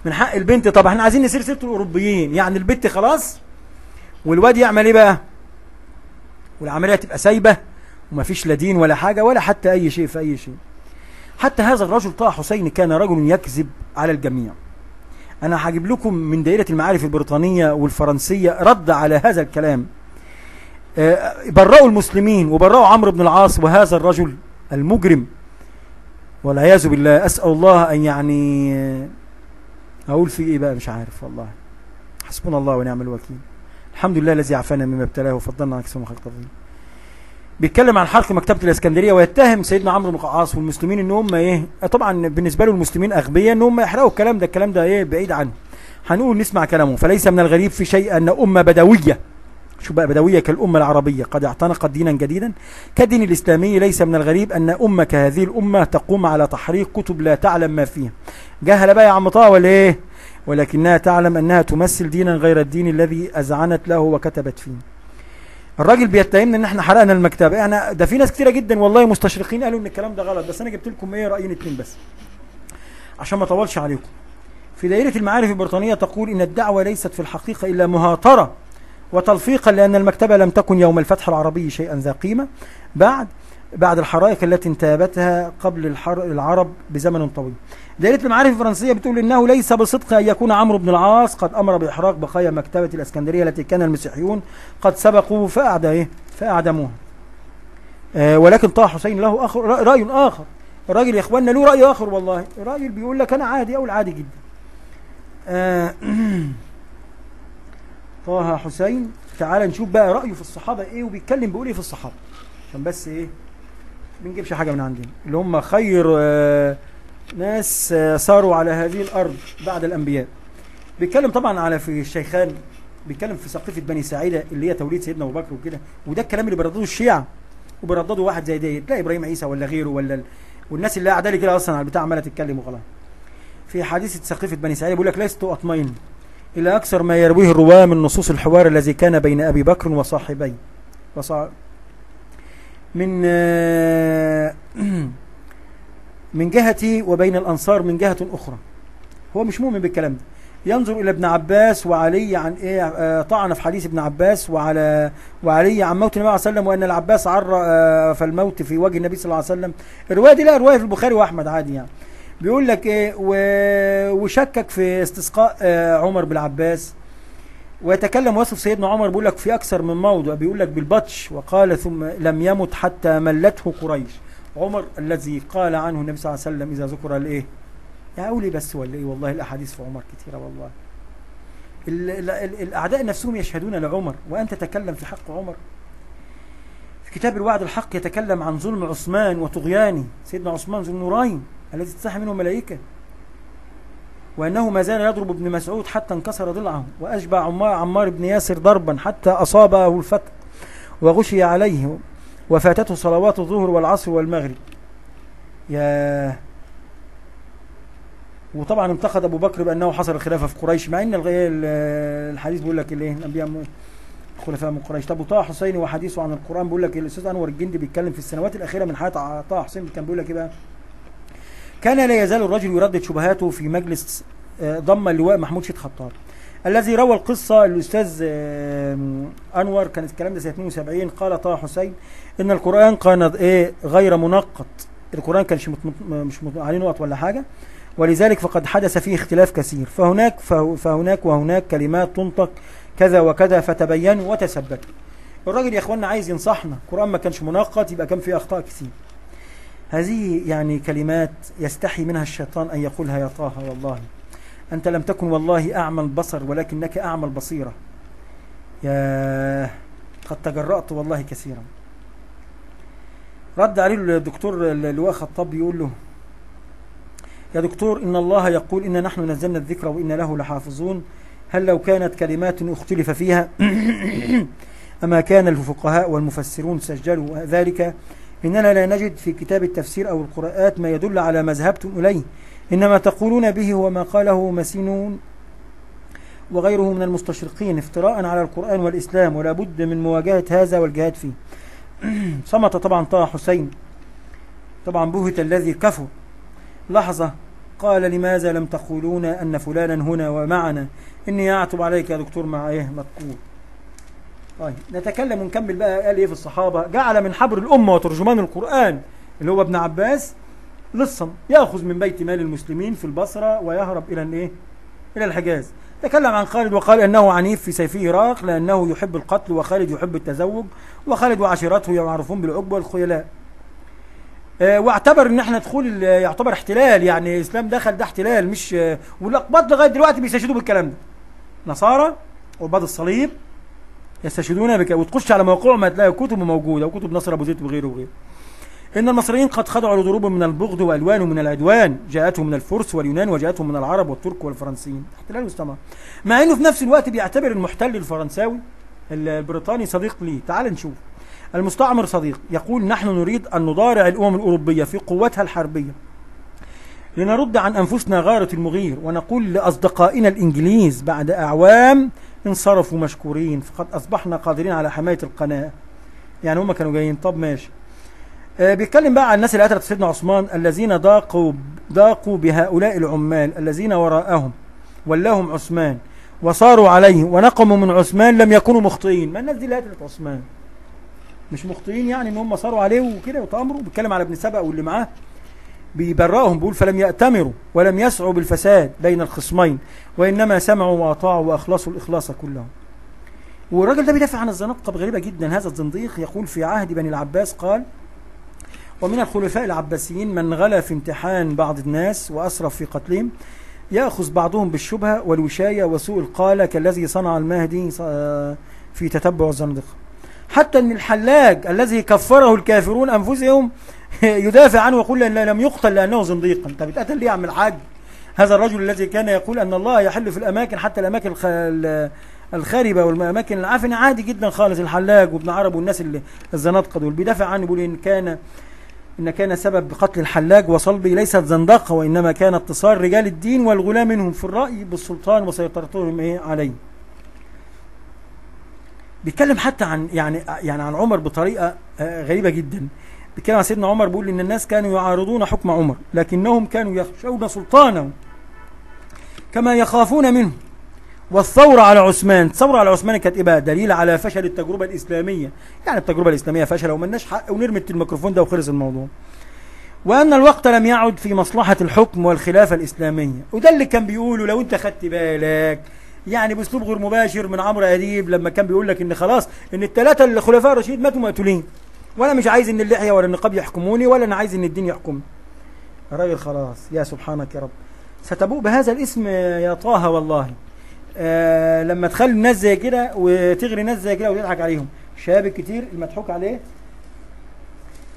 من حق البنت. طب احنا عايزين نسير سيره الاوروبيين، يعني البت خلاص والواد يعمل ايه بقى؟ والعملية تبقى سايبه ومفيش لا دين ولا حاجة ولا حتى اي شيء في اي شيء. حتى هذا الرجل طه حسين كان رجل يكذب على الجميع. انا هجيب لكم من دائرة المعارف البريطانية والفرنسيه رد على هذا الكلام. برأوا المسلمين وبرأوا عمرو بن العاص وهذا الرجل المجرم والعياذ بالله. اسال الله ان يعني اقول في ايه بقى، مش عارف والله. حسبنا الله ونعم الوكيل. الحمد لله الذي عافانا مما ابتلاه وفضلنا على كثير من خلق تفضيلا. بيتكلم عن حرق مكتبه الاسكندرية ويتهم سيدنا عمرو بن العاص والمسلمين ان هم ايه، طبعا بالنسبة له المسلمين اغبياء ان هم يحرقوا الكلام ده، الكلام ده ايه بعيد عنه. هنقول نسمع كلامه. فليس من الغريب في شيء ان امه بدويه، شو بقى بدويه كالامه العربية، قد اعتنقت دينا جديدا كالدين الاسلامي. ليس من الغريب ان امه كهذه الامة تقوم على تحريق كتب لا تعلم ما فيها. جهل بقى يا عم طه ولا ايه؟ ولكنها تعلم انها تمثل دينا غير الدين الذي اذعنت له وكتبت فيه. الراجل بيتهمنا ان احنا حرقنا المكتبة، احنا ده في ناس كتيرة جدا والله مستشرقين قالوا ان الكلام ده غلط، بس انا جبت لكم ايه رايين اتنين بس عشان ما اطولش عليكم. في دائرة المعارف البريطانية تقول ان الدعوة ليست في الحقيقة الا مهاتره وتلفيقا، لان المكتبة لم تكن يوم الفتح العربي شيئا ذا قيمة بعد الحرائق التي انتابتها قبل العرب بزمن طويل. دائرة المعارف الفرنسية بتقول إنه ليس بصدق أن يكون عمرو بن العاص قد أمر بإحراق بقايا مكتبة الإسكندرية التي كان المسيحيون قد سبقوا فأعدموها. ولكن طه حسين له رأي آخر. الراجل يا إخواننا له رأي آخر والله. الراجل بيقول لك أنا عادي أو العادي جدا. طه حسين تعال نشوف بقى رأيه في الصحابة إيه، وبيتكلم بيقول إيه في الصحابة، عشان بس إيه ما بنجيبش حاجة من عندنا، اللي هم خير ناس ساروا على هذه الأرض بعد الأنبياء. بيتكلم طبعا على في الشيخان، بيتكلم في سقيفة بني ساعدة اللي هي توليد سيدنا أبو بكر وكده، وده الكلام اللي بيردده الشيعة وبيردده واحد زي ده، تلاقي إبراهيم عيسى ولا غيره ولا والناس اللي قاعدة لي كده أصلا على البتاع عمالة تتكلم وخلاص. في حادثة سقيفة بني ساعدة بيقول لك لست أطمئن إلى أكثر ما يرويه الرواة من نصوص الحوار الذي كان بين أبي بكر وصاحبيه من جهتي وبين الأنصار من جهة أخرى. هو مش مؤمن بالكلام ده. ينظر إلى ابن عباس وعلي عن إيه، طعن في حديث ابن عباس وعلي عن موت النبي صلى الله عليه وسلم، وأن العباس عر فالموت في وجه النبي صلى الله عليه وسلم. الرواية دي لا رواية في البخاري وأحمد عادي يعني. بيقول لك إيه، وشكك في استسقاء عمر بالعباس، ويتكلم وصف سيدنا عمر بيقول لك في أكثر من موضع، بيقول لك بالبطش، وقال ثم لم يمت حتى ملته قريش. عمر الذي قال عنه النبي صلى الله عليه وسلم إذا ذكر الإيه؟ يا أولي بس ولا إيه؟ والله الأحاديث في عمر كثيرة والله. الأعداء نفسهم يشهدون لعمر، وأنت تتكلم في حق عمر. في كتاب الوعد الحق يتكلم عن ظلم عثمان وطغيانه، سيدنا عثمان ذو النورين الذي تستحي منه الملائكة، وأنه ما زال يضرب ابن مسعود حتى انكسر ضلعه، وأشبع عمار بن ياسر ضربا حتى أصابه الفتق وغشي عليه، وفاتته صلوات الظهر والعصر والمغرب. يا وطبعا انتقد ابو بكر بانه حصر الخلافة في قريش، مع ان الحديث بيقول لك الايه الانبياء خلفاء من قريش. طب وطه حسين وحديثه عن القران، بيقول لك الاستاذ انور الجندي بيتكلم في السنوات الاخيرة من حياة طه حسين، كان بيقول لك ايه بقى؟ كان لا يزال الرجل يردد شبهاته في مجلس ضم اللواء محمود شيخ خطاب الذي روى القصة الاستاذ انور، كان الكلام ده سنة 72. قال طه حسين ان القران كان ايه غير منقط، القران كانش مش عليه نقط ولا حاجة، ولذلك فقد حدث فيه اختلاف كثير، فهناك وهناك كلمات تنطق كذا وكذا فتبينوا وتثبتوا. الراجل يا اخواننا عايز ينصحنا، القران ما كانش منقط يبقى كان فيه اخطاء كثير. هذه يعني كلمات يستحي منها الشيطان ان يقولها يا طه، والله أنت لم تكن والله أعمى البصر ولكنك أعمى البصيرة. يا قد تجرأت والله كثيرا. رد عليه الدكتور اللواء خطاب بيقول له يا دكتور إن الله يقول إن نحن نزلنا الذكر وإن له لحافظون، هل لو كانت كلمات اختلف فيها أما كان الفقهاء والمفسرون سجلوا ذلك؟ إننا لا نجد في كتاب التفسير أو القراءات ما يدل على ما ذهبتم إليه، إنما تقولون به هو ما قاله مسنون وغيره من المستشرقين افتراء على القرآن والإسلام، ولا بد من مواجهة هذا والجهاد فيه. صمت طبعا طه حسين، طبعا بهت الذي كفر. لحظة، قال لماذا لم تقولون أن فلانا هنا ومعنا؟ إني أعتب عليك يا دكتور مع إيه مذكور. طيب نتكلم ونكمل بقى. قال إيه في الصحابة؟ جعل من حبر الأمة وترجمان القرآن اللي هو ابن عباس لصا يأخذ من بيت مال المسلمين في البصرة ويهرب إلى الإيه؟ إلى الحجاز. تكلم عن خالد وقال أنه عنيف في سيفه راق لأنه يحب القتل، وخالد يحب التزوج، وخالد وعشيرته يعرفون بالعقب والخيلاء. واعتبر ان احنا دخول يعتبر احتلال، يعني الاسلام دخل ده احتلال مش والاقباط لغاية دلوقتي بيستشهدوا بالكلام ده. نصارى عباد الصليب يستشهدون بك، وتخش على مواقعهم هتلاقي كتب موجودة وكتب نصر ابو زيد وغيره وغيره. ان المصريين قد خضعوا لضروب من البغض والوان من العدوان جاءتهم من الفرس واليونان وجاءتهم من العرب والترك والفرنسيين. احتلال واستعمار، مع انه في نفس الوقت بيعتبر المحتل الفرنساوي البريطاني صديق ليه. تعال نشوف. المستعمر صديق، يقول نحن نريد أن نضارع الأمم الأوروبية في قوتها الحربية لنرد عن أنفسنا غارة المغير، ونقول لأصدقائنا الإنجليز بعد أعوام انصرفوا مشكورين فقد أصبحنا قادرين على حماية القناة. يعني هم كانوا جايين. طب ماشي. بيتكلم بقى عن الناس اللي قتلت سيدنا عثمان الذين ضاقوا بهؤلاء العمال الذين وراءهم ولاهم عثمان وصاروا عليه ونقموا من عثمان لم يكونوا مخطئين. ما الناس دي اللي قتلت عثمان مش مخطئين، يعني ان هم صاروا عليه وكده وتامروا. بيتكلم على ابن سبأ واللي معاه بيبرأهم، بيقول فلم يأتمروا ولم يسعوا بالفساد بين الخصمين وإنما سمعوا وأطاعوا وأخلصوا الإخلاص كلهم. والراجل ده بيدافع عن الزنادقة بغريبة جدا. هذا الزنديق يقول في عهد بني العباس قال ومن الخلفاء العباسيين من غلا في امتحان بعض الناس وأسرف في قتلهم، يأخذ بعضهم بالشبهة والوشاية وسوء القالة كالذي صنع المهدي في تتبع الزندقة. حتى ان الحلاج الذي كفره الكافرون انفسهم يدافع عنه ويقول لم يقتل لانه زنديقا. انت بتقتل ليه يا عم الحاج؟ هذا الرجل الذي كان يقول ان الله يحل في الاماكن حتى الاماكن الخاربه والاماكن العفنه، عادي جدا خالص. الحلاج وابن عرب والناس اللي الزنادقة دول بيدافع عنه، بيقول ان كان سبب قتل الحلاج وصلبه ليست زندقه وانما كان اتصال رجال الدين والغلاة منهم في الراي بالسلطان وسيطرتهم ايه عليه. بيتكلم حتى عن يعني عن عمر بطريقة غريبة جدا. بيتكلم عن سيدنا عمر بيقول ان الناس كانوا يعارضون حكم عمر لكنهم كانوا يخشون سلطانه كما يخافون منه. والثورة على عثمان، الثورة على عثمان كانت ايه بقى؟ دليل على فشل التجربة الاسلامية، يعني التجربة الاسلامية فشلت ومالناش حق ونرمي الميكروفون ده وخلص الموضوع. وان الوقت لم يعد في مصلحة الحكم والخلافة الاسلامية، وده اللي كان بيقوله لو انت خدت بالك يعني باسلوب غير مباشر من عمرو اديب لما كان بيقول لك ان خلاص ان الثلاثة الخلفاء الراشدين ماتوا مقتولين، وانا مش عايز ان اللحية ولا النقاب يحكموني ولا انا عايز ان الدين يحكمني. الراجل خلاص يا سبحانك يا رب، ستبوء بهذا الاسم يا طه والله. لما تخلي الناس زي كده وتغري ناس زي كده وتضحك عليهم، الشباب الكتير المضحوك عليه.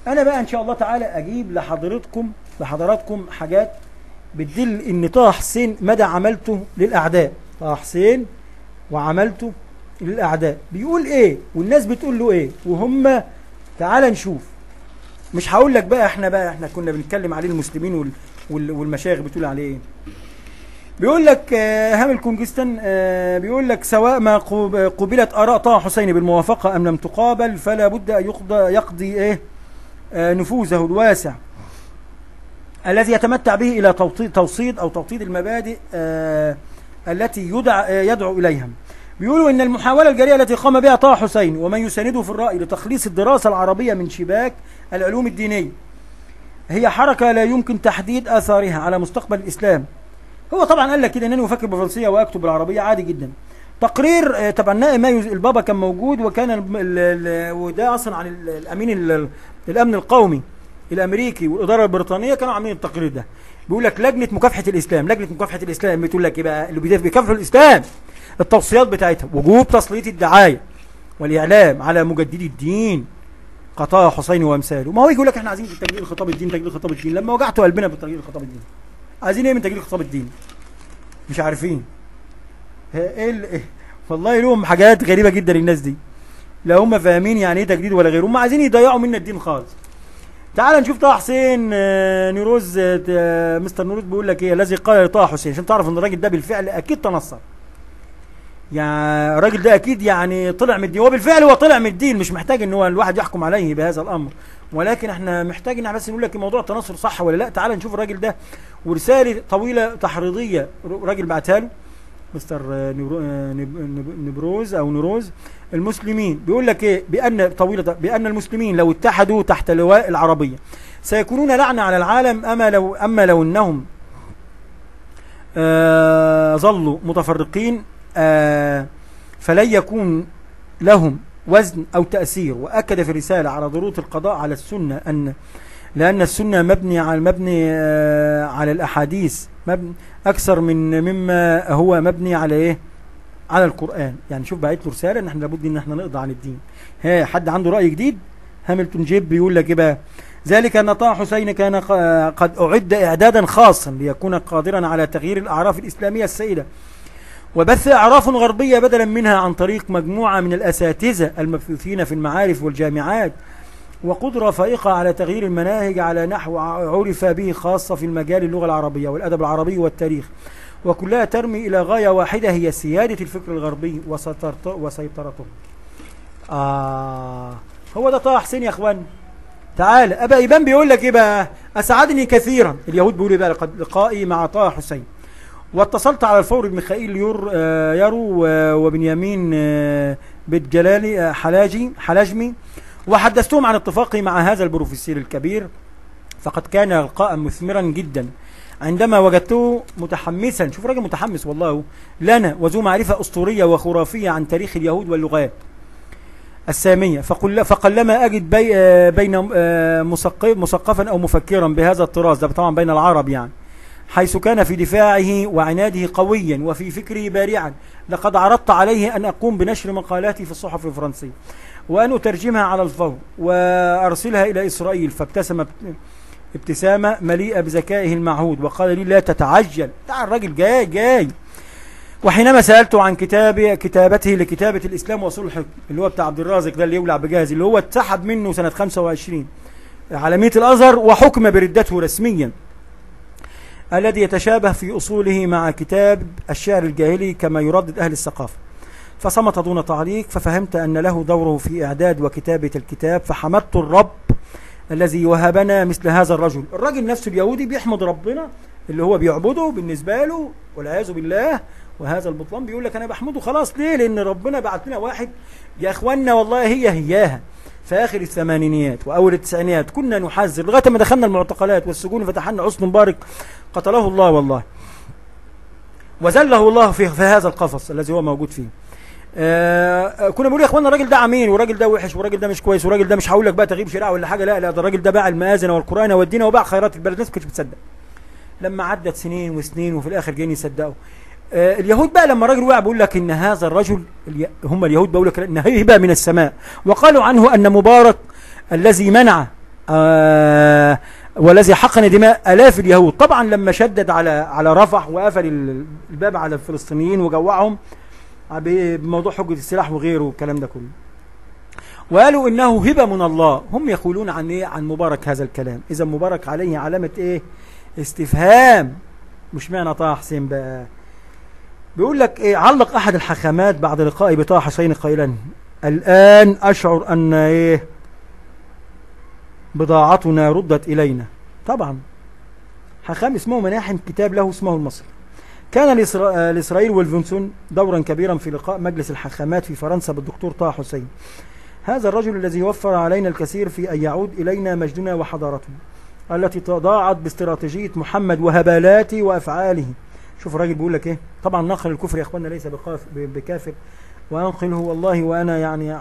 انا بقى ان شاء الله تعالى اجيب لحضراتكم حاجات بتدل ان طه حسين مدى عملته للاعداء. طه حسين وعملته للأعداء بيقول ايه والناس بتقول له ايه وهم. تعال نشوف. مش هقول لك بقى احنا كنا بنتكلم عليه المسلمين والمشايخ بتقول عليه ايه. بيقول لك هامل كونجستن بيقول لك سواء ما قبلت آراء طه حسين بالموافقة أم لم تقابل فلا بد أن يقضي ايه نفوذه الواسع الذي يتمتع به إلى توصيد أو توطيد المبادئ التي يدعو إليها. بيقولوا إن المحاولة الجريئة التي قام بها طه حسين ومن يسانده في الرأي لتخليص الدراسة العربية من شباك العلوم الدينية هي حركة لا يمكن تحديد آثارها على مستقبل الإسلام. هو طبعا قال لك كده إنني أفكر بالفرنسية وأكتب بالعربية عادي جدا. تقرير تبناه مايو البابا كان موجود، وكان وده أصلا عن الأمين الأمن القومي الأمريكي والإدارة البريطانية كانوا عاملين التقرير ده. بيقول لك لجنة مكافحة الإسلام، لجنة مكافحة الإسلام بتقول لك إيه بقى اللي بيكافحوا الإسلام، التوصيات بتاعتها وجوب تسليط الدعاية والإعلام على مجددي الدين قطاع حسين وأمثاله. ما هو يقول لك احنا عايزين تجديد خطاب الدين، تجديد خطاب الدين، لما وجعتوا قلبنا بتجديد خطاب الدين. عايزين ايه من تجديد خطاب الدين؟ مش عارفين. ايه والله لهم حاجات غريبة جدا الناس دي. لا هم فاهمين يعني ايه تجديد ولا غيره، هم عايزين يضيعوا منا الدين خالص. تعال نشوف طه حسين نيروز، مستر نيروز بيقول لك ايه الذي قال لطه حسين، عشان تعرف ان الراجل ده بالفعل اكيد تنصر. يعني الراجل ده اكيد يعني طلع من الدين، وبالفعل هو طلع من الدين، مش محتاج ان هو الواحد يحكم عليه بهذا الامر، ولكن احنا محتاج ان احنا بس نقول لك موضوع التنصر صح ولا لا. تعال نشوف الراجل ده ورسالة طويلة تحريضيه راجل بعتها له مستر نبروز او نوروز. المسلمين بيقول لك ايه؟ بان طويلة بان المسلمين لو اتحدوا تحت لواء العربية سيكونون لعنه على العالم، اما لو انهم ظلوا متفرقين فلن يكون لهم وزن أو تأثير. وأكد في الرسالة على ضرورة القضاء على السنة، لأن السنة مبني على الأحاديث، مبني أكثر من مما هو مبني على إيه؟ على القرآن. يعني شوف بعت له رسالة إن إحنا لابد إن إحنا نقضي عن الدين. ها حد عنده رأي جديد؟ هامilton جيب بيقول لك إيه بقى؟ ذلك أن طه حسين كان قد أعد إعدادا خاصا ليكون قادرا على تغيير الأعراف الإسلامية السائدة وبث أعراف غربية بدلا منها عن طريق مجموعة من الأساتذة المبثوثين في المعارف والجامعات، وقدرة فائقة على تغيير المناهج على نحو عرف به خاصة في المجال اللغة العربية والأدب العربي والتاريخ، وكلها ترمي إلى غاية واحدة هي سيادة الفكر الغربي وسيطرته. هو ده طه حسين يا أخوان. تعال أبا إيبان بيقول لك إيه بقى؟ أسعدني كثيرا، اليهود بيقولوا بقى لقد لقائي مع طه حسين، واتصلت على الفور بميخائيل يارو وبنيامين بيت جلالي حلاجمي، وحدثتهم عن اتفاقي مع هذا البروفيسور الكبير، فقد كان لقاء مثمرا جدا عندما وجدته متحمسا. شوف راجل متحمس والله لنا، وذو معرفة أسطورية وخرافية عن تاريخ اليهود واللغات السامية، فقلما أجد بين مثقفا أو مفكرا بهذا الطراز، ده طبعا بين العرب يعني، حيث كان في دفاعه وعناده قويا وفي فكرة بارعا. لقد عرضت عليه أن أقوم بنشر مقالاتي في الصحف الفرنسية وأن أترجمها على الفور وأرسلها إلى إسرائيل، فابتسم ابتسامة مليئة بذكائه المعهود وقال لي لا تتعجل، تعال الراجل جاي جاي. وحينما سألته عن كتابته لكتابة الإسلام وأصول الحكم اللي هو بتاع عبد الرازق ده اللي يولع بجاز، اللي هو اتسحب منه سنة 25 عالمية الأزهر وحكم بردته رسميا، الذي يتشابه في أصوله مع كتاب الشعر الجاهلي كما يردد أهل الثقافة، فصمت دون تعليق، ففهمت أن له دوره في إعداد وكتابة الكتاب، فحمدت الرب الذي وهبنا مثل هذا الرجل. الرجل نفسه اليهودي بيحمد ربنا اللي هو بيعبده بالنسبة له والعياذ بالله، وهذا البطلان بيقول لك أنا بحمده خلاص. ليه؟ لأن ربنا بعت لنا واحد يا إخواننا والله هي هياها. في آخر الثمانينيات وأول التسعينيات كنا نحذر لغاية ما دخلنا المعتقلات والسجون، فتحنا حسني مبارك قتله الله والله وزله الله في هذا القفص الذي هو موجود فيه. كنا بنقول يا اخوانا الراجل ده عمين، والراجل ده وحش، والراجل ده مش كويس، والراجل ده مش هقول لك بقى تغيب شريعة ولا حاجة، لا لا ده الراجل ده باع المآذن والقرآن والدين وباع خيرات البلد. الناس ما كانتش بتصدق. لما عدت سنين وسنين وفي الاخر جايين يصدقوا. اليهود بقى لما الراجل وقع بيقول لك ان هذا الرجل، هم اليهود بيقول لك ان هبه من السماء، وقالوا عنه ان مبارك الذي منع والذي حقن دماء الاف اليهود. طبعا لما شدد على رفح وقفل الباب على الفلسطينيين وجوعهم بموضوع حجة السلاح وغيره والكلام ده كله، وقالوا انه هبه من الله. هم يقولون عن ايه؟ عن مبارك هذا الكلام. اذا مبارك عليه علامة ايه؟ استفهام. مش معنى طه حسين بقى بيقول لك ايه؟ علق احد الحاخامات بعد لقائي بطه حسين قائلا الان اشعر ان ايه؟ بضاعتنا ردت الينا. طبعا حاخام اسمه مناحم، كتاب له اسمه المصري. كان لإسرائيل والفنسون دورا كبيرا في لقاء مجلس الحاخامات في فرنسا بالدكتور طه حسين، هذا الرجل الذي وفر علينا الكثير في أن يعود إلينا مجدنا وحضارتنا التي تضاعت باستراتيجية محمد وهبالاته وأفعاله. شوف الراجل بيقول لك إيه. طبعا نقل الكفر يا إخواننا ليس بكافر، وأنقله والله وأنا يعني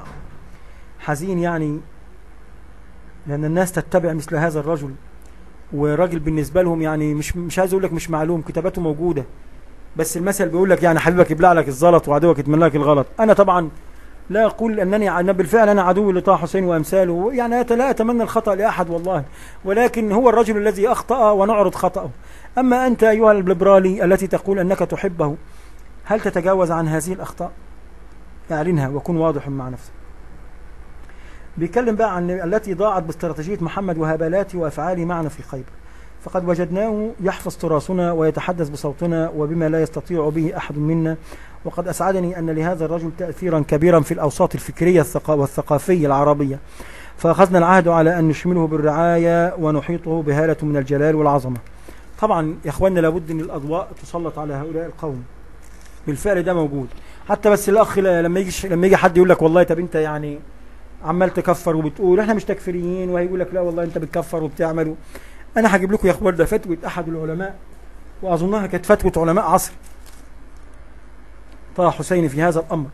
حزين، يعني لأن الناس تتبع مثل هذا الرجل، وراجل بالنسبة لهم يعني مش عايز أقول لك مش معلوم، كتاباته موجودة، بس المثل بيقول لك يعني حبيبك يبلع لك الزلط وعدوك يتمنى لك الغلط. انا طبعا لا اقول انني انا بالفعل انا عدو لطه حسين وامثاله، يعني لا اتمنى الخطا لاحد والله، ولكن هو الرجل الذي اخطا ونعرض خطاه. اما انت ايها الليبرالي التي تقول انك تحبه، هل تتجاوز عن هذه الاخطاء؟ اعلنها وكن واضح مع نفسك. بيتكلم بقى عن التي ضاعت باستراتيجيه محمد وهبالاته وافعاله معنا في خيبر، فقد وجدناه يحفظ تراثنا ويتحدث بصوتنا وبما لا يستطيع به أحد منا، وقد أسعدني أن لهذا الرجل تأثيرا كبيرا في الأوساط الفكرية والثقافية العربية، فأخذنا العهد على أن نشمله بالرعاية ونحيطه بهالة من الجلال والعظمة. طبعا يا إخواننا لابد أن الأضواء تسلط على هؤلاء القوم، بالفعل ده موجود. حتى بس الأخ لما يجي حد يقول لك والله طب أنت يعني عمال تكفر وبتقول احنا مش تكفيريين، وهيقول لك لا والله انت بتكفر وبتعمل. انا هجيب لكم يا اخوان ده فتوى احد العلماء، واظنها كانت فتوى علماء عصر طه حسين في هذا الامر.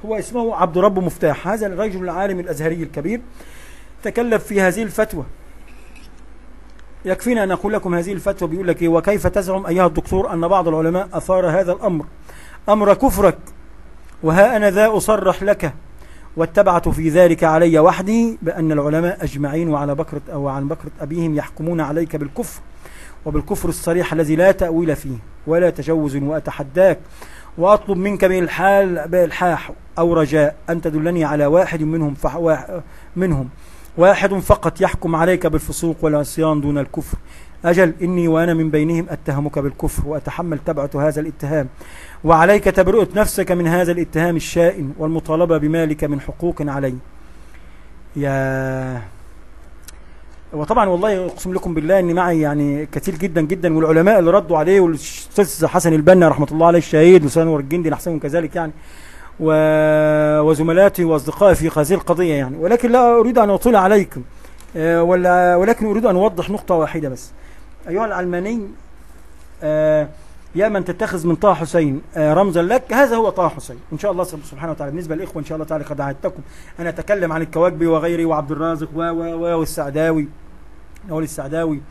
هو اسمه عبد رب مفتاح، هذا الرجل العالم الازهري الكبير تكلف في هذه الفتوى. يكفينا ان اقول لكم هذه الفتوى بيقول لك ايه: وكيف تزعم ايها الدكتور ان بعض العلماء اثار هذا الامر، امر كفرك، وها انا ذا اصرح لك واتبعت في ذلك علي وحدي بأن العلماء أجمعين وعلى بكرة أو عن بكرة أبيهم يحكمون عليك بالكفر، وبالكفر الصريح الذي لا تأويل فيه ولا تجوز، وأتحداك وأطلب منك بإلحاح أو رجاء أن تدلني على واحد منهم واحد فقط يحكم عليك بالفسوق والعصيان دون الكفر. أجل إني وأنا من بينهم أتهمك بالكفر وأتحمل تبعة هذا الاتهام، وعليك تبرئة نفسك من هذا الاتهام الشائن والمطالبة بمالك من حقوق علي. يا وطبعا والله أقسم لكم بالله أني معي يعني كثير جدا جدا، والعلماء اللي ردوا عليه، والأستاذ حسن البنا رحمة الله عليه الشهيد، وأستاذ أنور الجندي نحسبهم كذلك يعني، وزملاتي وأصدقائي في هذه القضية يعني. ولكن لا أريد أن أطيل عليكم، ولكن أريد أن أوضح نقطة واحدة بس. أيها العلماني، يا من تتخذ من طه حسين رمزا لك، هذا هو طه حسين إن شاء الله سبحانه وتعالى. بالنسبة للإخوة إن شاء الله تعالى قد عهدتكم أن أتكلم عن الكواكبي وغيري وعبد الرازق والسعداوي، نوال السعداوي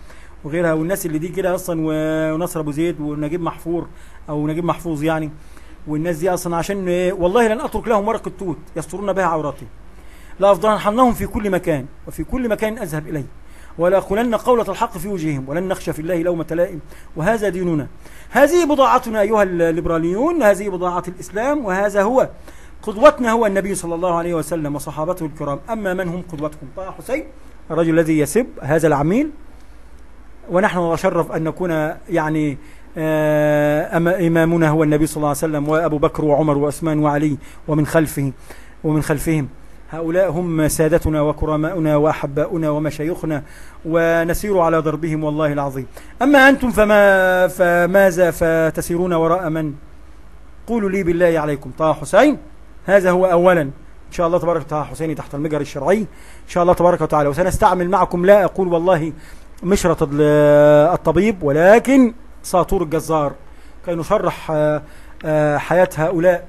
وغيرها، والناس اللي دي كده أصلا، ونصر أبو زيد ونجيب محفور أو نجيب محفوظ يعني، والناس دي أصلا، عشان والله لن أترك لهم ورقة توت يسترون بها عوراتي، لا أفضحنهم في كل مكان وفي كل مكان أذهب إليه، ولا أقولن قولة الحق في وجههم، ولن نخشى في الله لومة لائم، وهذا ديننا، هذه بضاعتنا أيها الليبراليون، هذه بضاعة الإسلام، وهذا هو قدوتنا، هو النبي صلى الله عليه وسلم وصحابته الكرام. أما من هم قدوتكم؟ طه حسين، الرجل الذي يسب هذا العميل، ونحن نتشرف أن نكون يعني إمامنا هو النبي صلى الله عليه وسلم، وأبو بكر وعمر وعثمان وعلي ومن خلفهم. هؤلاء هم سادتنا وكرماؤنا وأحباؤنا ومشايخنا، ونسير على دربهم والله العظيم. أما أنتم فماذا فتسيرون وراء من؟ قولوا لي بالله عليكم. طه حسين هذا هو أولا إن شاء الله تبارك وتعالى، حسيني تحت المجهر الشرعي إن شاء الله تبارك وتعالى. وسنستعمل معكم، لا أقول والله مشرط الطبيب، ولكن ساطور الجزار، كي نشرح حياة هؤلاء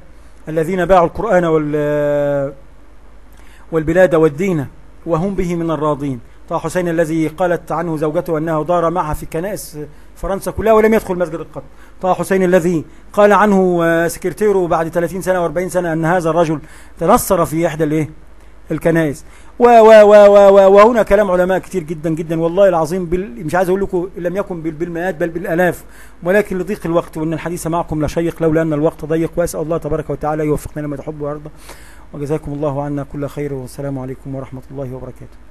الذين باعوا القرآن والبلاد والدين وهم به من الراضين. طه حسين الذي قالت عنه زوجته أنه دار معها في كنائس فرنسا كلها ولم يدخل مسجد القط. طه حسين الذي قال عنه سكرتيره بعد 30 سنة و40 سنة أن هذا الرجل تنصر في إحدى الكنائس. و و و و وهنا كلام علماء كتير جدا جدا والله العظيم، مش عايز أقول لكم لم يكن بالمئات بل بالآلاف، ولكن لضيق الوقت، وأن الحديث معكم لشيق لولا أن الوقت ضيق. وأسأل الله تبارك وتعالى يوفقنا لما تحب ويرضى، وجزاكم الله عنا كل خير، والسلام عليكم ورحمة الله وبركاته.